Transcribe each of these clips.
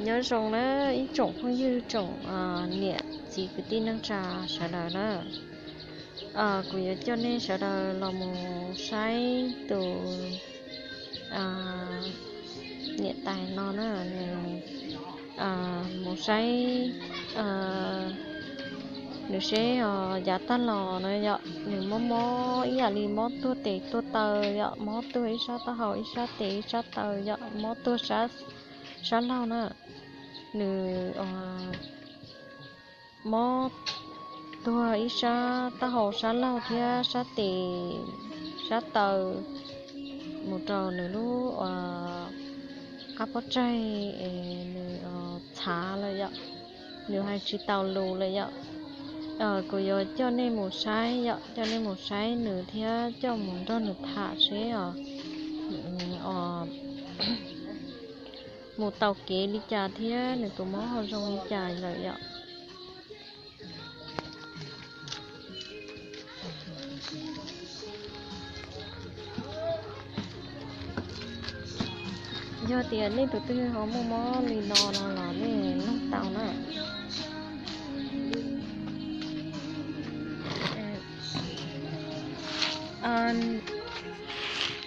Nyob zoo na ib tsoom phooj ywg, tsoom niam txiv kwv tij neej tsa sawv daws na. Kuv yuav coj nej sawv daws los mus saib tus niam tais no na, nws mus saib nws seb os, yav tag los na yom, nws mob mob ib yam li mob tuag tes tuag taw yom, mob tuag ib sab taub hau ib sab tes ib sab taw yom, mob tuag sab laug na. Nws mob tuag ib sab taub hau sab laug thiab sab tes sab taw mus rau nws lub qab pob tsaig es nws txhav lawm yom, nws hais tsis tau lus lawm yom. Kuv yuav coj nej mus saib yom, coj nej mus saib nws thiab coj mus nrog nws tham seb os, mus tau kev li cas thiab nws tus mob ho zoo li cas lawm yom. Yog tias nej tus twg ho muaj mob li no no los nej nug tau na.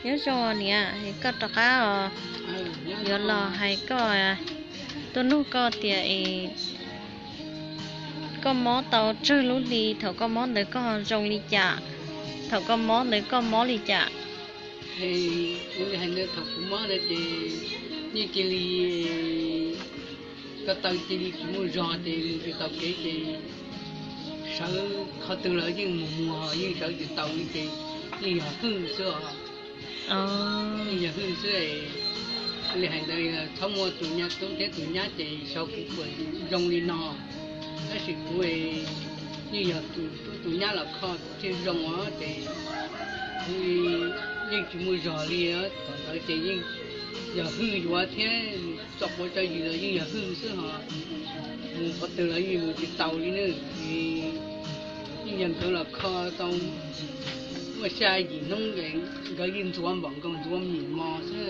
Nyob zoo niam, koj rov qab os, yuav los hais koj, tuaj nug koj tias es koj mob tau tsawg lub hli, thaum koj mob ntawd koj zoo li cas, thaum koj mob ntawd koj mob li cas? Hais ntawd thaum kuv mob ntawd ces yeej cia li ko taw cia li tsis muaj zog ces mus tsis tau kev ces sawv qhov twg los yeej mus muag yeej sawv tsis tau li ces yeej yog hwj xwb os. Yeej yog hwj xwb. Li hais ntawd txhob muaj tus nyab tub thiab tus nyab ces xyov kuv puas zoo li no. Tab sis kuv yeej yog tus tub tus nyab los kho kuv thiaj zoo os ces kuv yeej tsis muaj zog li. Thaum ntawd ces yeej yog hwj yuav thiab, txoj quav tso yis los yeej yog hwj xwb ho mus qhov twg los yeej mus tsis tau li na. Yeej yog nkawd los kho tau muaj xya yim hnub nkawd yeej ntxuav npaum nkaus ntxuav mis mos xwb.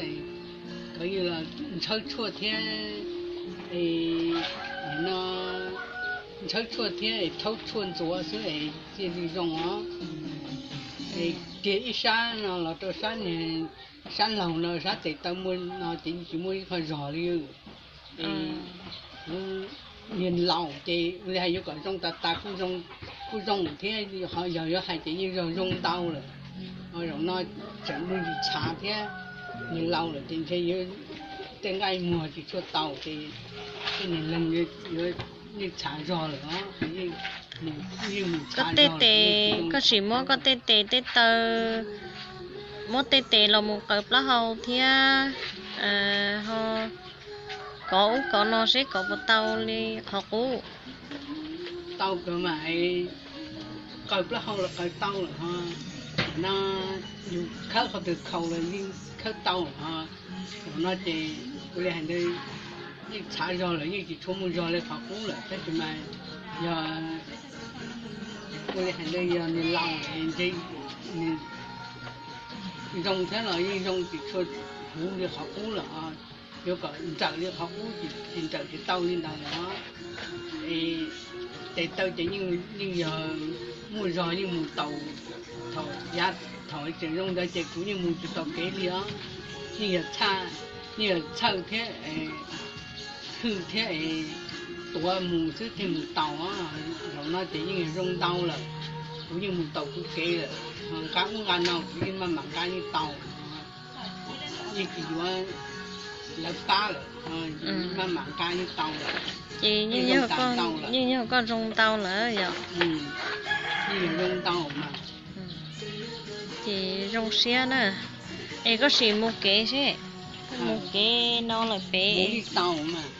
Nkawd yeej los ntshawb tshuaj thiab no, ntshawb tshuaj thiab thaub tshuaj ntxuav xwb es thiaj li zoo os. Kiag ib sab no los rau sab niag, sab laug no sab tes taw muaj no ces tsis muaj ib qho zog li. Kuv niag laus ces li hais yuav kom zoo tas tas kuj zoo thiab, yog yuav hais ces yeej zoo zoo ntau lawm. Zaum no tseem muaj ntsis tshav thiab, niag laus lawm ces ntshe yuav tej nqaij muag tsis tshua tau ces tej niag leeg yuav yeej tshav zog lawm os. Koj tej tes, koj sim muab koj tej tes tej taw, muab tej tes los mus qaws plaub hau thiab ho kov ub kov no seb kov puas tau li qhov qub. Tau kawg mas, qaws plaub hau los qaws tau lawm ho, no yus khawb qhov twg khaus los yeej khawb tau lawm ho. Zaum no ces ua li hais ntawd yeej tshav zog lawm yeej tsis tshua muaj zog li qhov qub lawm tab sis mas yog ua li hais ntawd yog niag laus ntshe zoo thiab los yeej zoo tsis tshua huv li qhov qub lawm ho. Yuav kom nrawm li qhov qub ces tsis nrawm tsis tau li ntawd lawm ho. Tes taw ces yeej yog muaj zog yeej mus taus, thaum yav thaum tseem zoo ntawd ces kuv yeej mus tsis tau kev li os. Yeej yog txhawj, yeej yog txhawj thiab hwj thiab es tuav mus xwb thiaj mus tau. Zaum no ces yeej yog zoo ntau lawm, kuv yeej mus tau kuv kev lawm, nqa ub nqa no kuv yeej maj mam nqa yeej tau. Yeej tsis yuav lawv pab lawm, maj mam nqa yeej tau lawm. Ces yeej yog koj zoo ntau lawm yom. Yeej yog zoo ntau mas. Ces zoo siab na. Es koj sim mus kev seb, mus kev no lawm pem. Tau mas.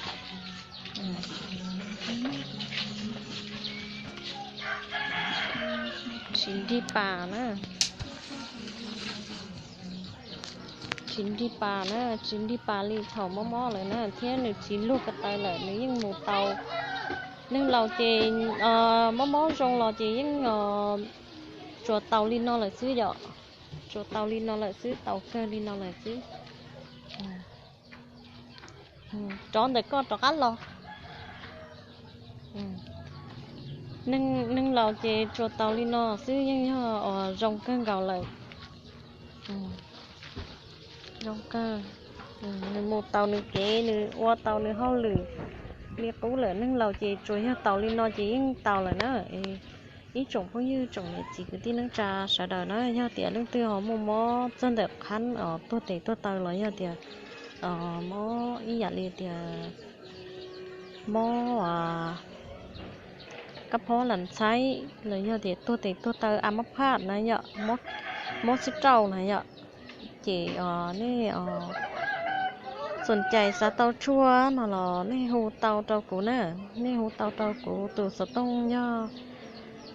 Tsis nrig pas na. Tsis nrig pas na, tsis nrig pas li thaum mob mob lawm na, thiab nws tsis luag ko taw lawm nws yeej mus tau. Neeg laus ces mob mob zoo los ces yeej tsuas tau li no lawm xwb yom. Tsuas tau li no lawm xwb, tau kawg li no lawm xwb. Rov ntawm koj rov qab los. Neeg laus ces tsuas tau li no xwb yeej yog uas zoo kawg nkaus lawm. Zoo kawg. Nws mus tau nws kev, nws ua tau nws hauj lwm li qub lawm. Neeg laus ces tsuas yog tau li no ces yeej tau lawm na. Ib tsoom phooj ywg tsoom niam txiv kwv tij neej tsa sawv daws na, yog tias leej twg ho muaj mob txog ntawm qhab os tuag tes tuag taw los yog tias mob ib yam li tias mob kab phob las ntxhaib los yog tias tuag tes tuag taw a mab phaj na yom, mob xib rauj na yom, ces nej txuam cais xav tau tshuaj no los nej hu tau rau kuv na. Nej hu tau rau kuv tus xov tooj yog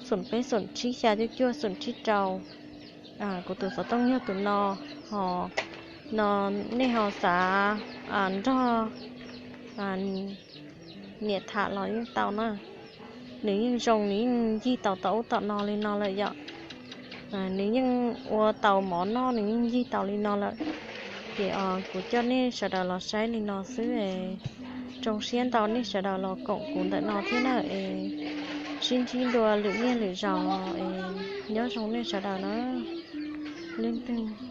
xoom peb xoom tsib xya cuaj cuaj xoom tsib rau. Kuv tus xov tooj yog tus no, ho no nej ho xav nrog niam tham los yeej tau na. Nws yeej zoo, nws yeej ncig tau tom ub tom no li no lawm yom. Nws yeej ua tau mov noj, nws yeej ncig tau li no lawm. Ces kuv coj nej sawv daws los saib li no xwb. Zoo siab ntau nej sawv daws los koom kuv ntawm no thiab na es sib ntsib dua lwm niaj lwm zaus es nyob zoo nej sawv daws na. Leej twg